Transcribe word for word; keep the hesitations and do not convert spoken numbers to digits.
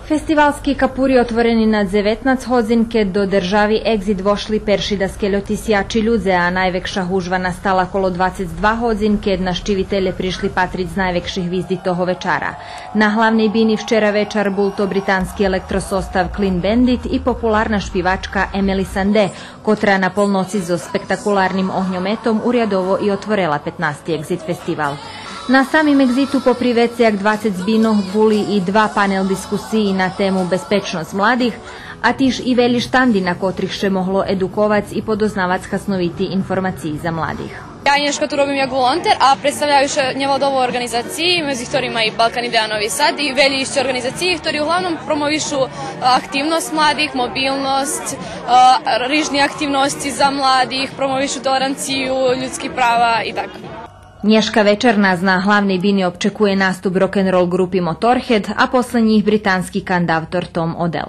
Фестивалски капури отворени на дзеветнац годзин, кед до держави Екзит вошли перши даскельо тисячи людзе, а найвекша гужва настала коло двацец два годзин, кед нащивителє пришли патриц найвекши гвизди того вечара. На главней бини вчера вечар бул то британски електросостав Clean Bandit и популарна шпивачка Емели Санде, котра на полноци зоз спектакуларним огньометом урядово и отворела петнасти Екзит фестивал. На самим Екзиту попри вецей як двацец бинох були и два панел дискусиї на тему безпечносц младих, а тиж и велї штанди на котрих ше могло едуковац и подознавац хасновити информациї за младих. Я нєшка ту робим як волонтер, а представяю ше нєвладови орґанизациї, медзи хторима и Балкан Идея Нови Сад и велї ище орґанизациї, хтори углавном промовишу, е, активносц младих, мобилносц, е, рижни активносци за младих, промовишу толеранцию, людски права и так. Нєшка вечар нас на главней бини обчекує наступ рок-н-рол ґрупи Motorhead, а после нїх британски кантавтор Том Одел.